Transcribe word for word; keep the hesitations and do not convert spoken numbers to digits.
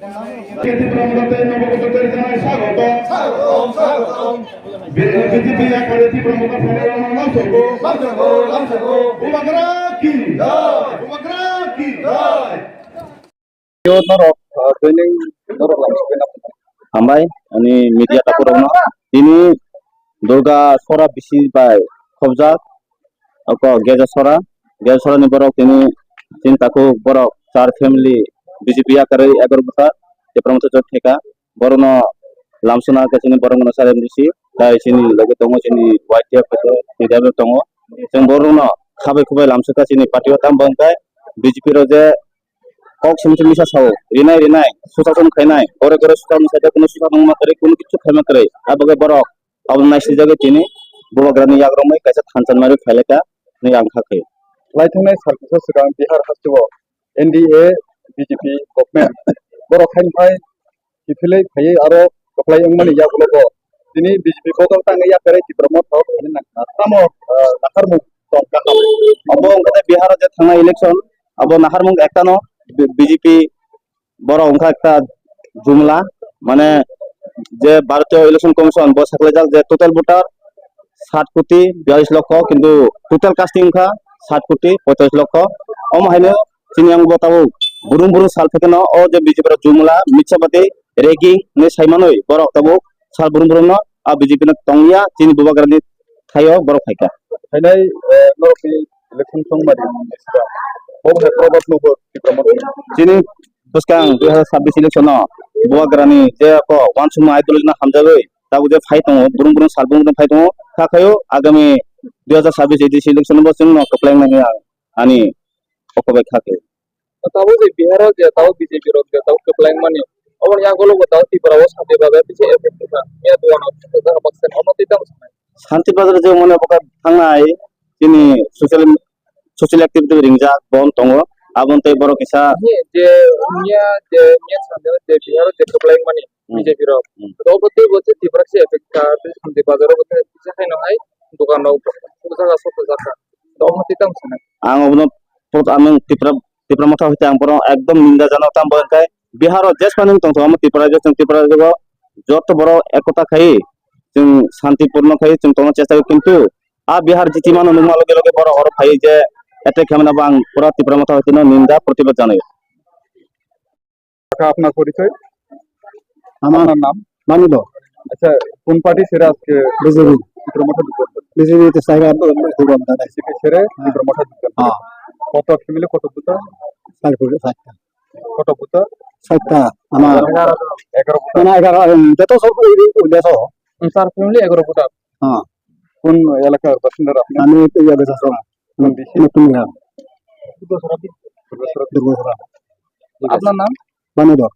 Tipra Motha tei Nobo Kotor tei janai swagotom. Swagotom, swagotom. B J P yakari Tipra Motha phainairokno lamsogo. Lamsogo, lamsogo. Bubagra ki jai. Bubagra ki jai. Yo norok, ah, training norok lamsogo na? Hambai, ani media takhurokno. Tini Durga sora bisi bai khobjak, oko Geja sora, Geja sora ni borok tini, tini takhuk borok char family B J P yakarwi egar bwsa, Tipra Motha jot theka, borokno lamsuna khe chini borok mano char M D C, tai chini loge tongo chini Y T F, P D F tongo, chwng borokno khabai khubai lamsukha chini party o, tamo hwnkhe B J P rok je kok simi simi sa sao, rinai rinai, susa sung khainai, gore gore susa mung saida, kunu susa mung ma kwrwi, kunu kichu khaima kwrwi, abo khe borok abo naisijagwi tini Bubagrani yagromwi kaisa thansa naiwi phailaka hwnwi ang kha khaio. Laithungnai sal kisa swkang Bihar hasteo N D A B J P government borok haino hai kiphilwi phaiwi aro kwplai wngmani yagulogo tini B J P bodol tangwi yakarwi Tipra Motha o phaina nangkha. Tamo, ah, naharmung tong kaham. Obo wngkha tei Bihar o je thangnai election, abo naharmung ektano B J P borok wngkha ekta jumla, mane je Bharatiya Election Commission bo saklaijak je total voter sat koti biyalish lokho, kintu total casting wngkha sat koti poichalis lokho. Omo haino chini ang bo tabuk burung burung sal phaikhe no o je B J P rok jumla mitsabati rigging hinwi saimanwi borok tabuk sal burung burung no a B J P no tongya chini Bubagrani thaio borok phaikha. Phainai, eh, norokni election chongmani bo hai probab nugo Tipra Motha. Chini bwskang dui hazar sabbish election no Bubagrani je ko uansukma ideology no hamjagwi tabuk je phai tongo, burung burung sal burung phai tongo, kha khaio agami dui hazar sabbish A D C election bo chwngno kwplai nai hwnwi ang ani oko bai kha khaio. Tabuk je Bihar o je tabuk B J P rok je tabuk kwplai mani, oboni yagulo bo tabuk Tripura o santi bagwi kisa effect wngkha. Miya duan o baksa omo twi tamo sanai. Santi bazar je mone boka thangnai chini social, social activity ringjak bon tongo, aboni tei borok kisa. Ni je miya je miya santi je Bihar o je kwplai mani Hmm. B J P rok. Hmm. Obo tei bo je Tripura se effect kha, tei santi bazar o bo tei kisa haino hai dokan rok jaga sokha jakha. Omo twi tamo sanai. Ang obono pot amung Tripura, Tripura Motha hoite ang bono ekdom ninda jano, tamo hwnkhe Bihar o jesmani wng tongthogo, omo Tripura rajyo, chwng Tripura rajyo o joto borok ekota khai chwng santipurno khai chwng tongna chesta khaio, kintu a Bihar jitimano nukma loge loge borok oro phaiwi je attack khaimano bo ang pura Tripura Motha hoiteno ninda protibad janaio. কাকা, আপনার পরিচয়? আমার আপনার নাম? মানিব। আচ্ছা, কোন পার্টি ছেড়ে আজকে বিজেপি। ত্রিপুরা মঠে ঢুকলেন? বিজেপি তো সাহেব, আমরা খুব আমদানি। বিজেপি ছেড়ে হ্যাঁ। ত্রিপুরা মঠে ঢুকলেন। হ্যাঁ। কত ফ্যামিলি, কত ভোটার? চার ভোটার, চারটা। কত ভোটার? চারটা। আমার এগারো। এগারো ভোটার। মানে এগারো, উম, যত সব ওই, ওই, ওই দেশ। হুম, চার ফ্যামিলি, এগারো ভোটার। হ্যাঁ। কোন এলাকার বাসিন্দা আপনি? আমি তো ইয়ে বেশ আছি। কোন ডিস্ট্রিক্ট? নতুন গ্রাম। দুর্গেশ্বর। দুর্গেশ্বর। ঠিক আছে। আপনার নাম? বানেদর।